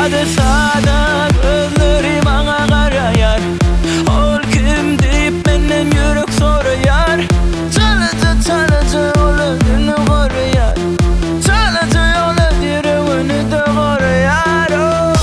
Sada-sada gözleri maňa garaýar Ol kim diýip menden ýürek soraýar Çalaja çalaja ol özüni goraýar Çalaja ol öz ýüregini-de goraýar oh.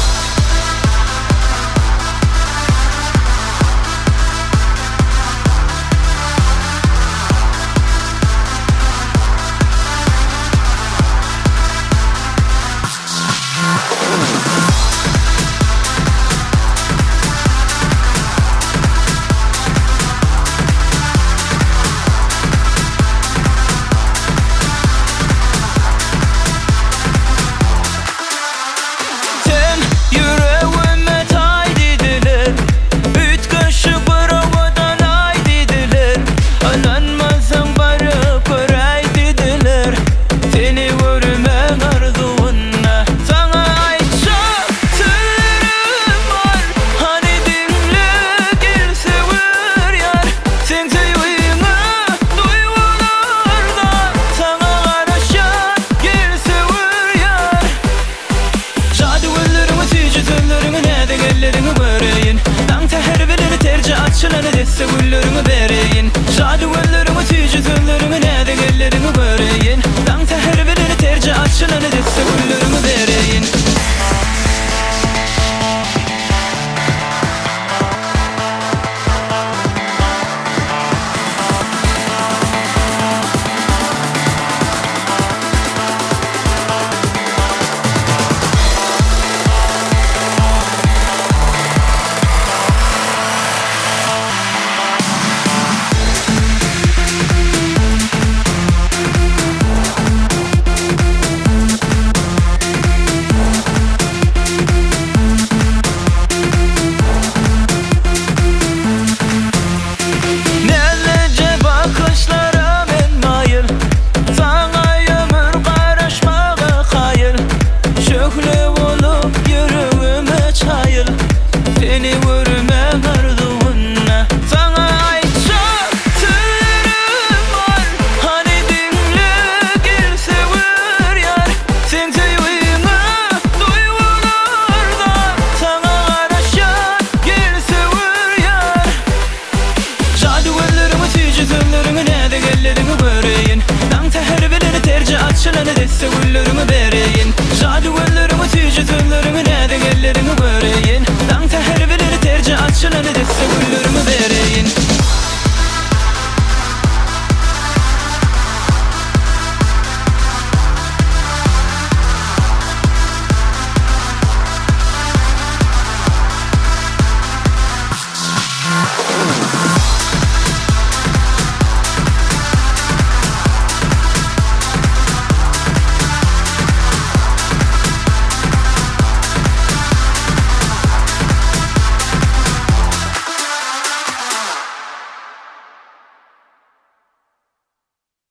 Sen ýüregime taý diýdiler, Üýtgeşik bir owadan aý diýdiler, Ynanmasaň baryp göräý diýdiler. Seni görmek arzuwynda Saňa aýtjak sözlerim bar Hany diňle gel söwer ýar Seň söýgiňe duýgularda Saňa garaşýan gel söwer ýar Jady gözleriňi süýji sözleriňi näzik elleriňi göreýin Daň säher bilen terje açylan desse gülleriňi bereýin Jady gözleriňi süýji sözleriňi näzik elleriňi göreýin Daň säher bilen terje açylan desse gülleriňi bereýin. Näzlije bakyşlara men maýyl, Saňa ömür garaşmaga kaýyl, Şöhle bolup ýüregime çaýyl, Seni görmek arzuwynda. Saňa aýtjak sözlerim bar, Hany diňle gel söwer ýar, Seň söýgiňe duýgular zar, Saňa garaşýan gel söwer ýar. Jady gözleriňi süýji sözleriňi näzik elleriňi göreýin Daň säher bilen terje açylan desse gülleriňi bereýin Jady gözleriňi süýji sözleriňi näzik elleriňi göreýin Daň säher bilen terje açylan desse gülleriňi bereýin.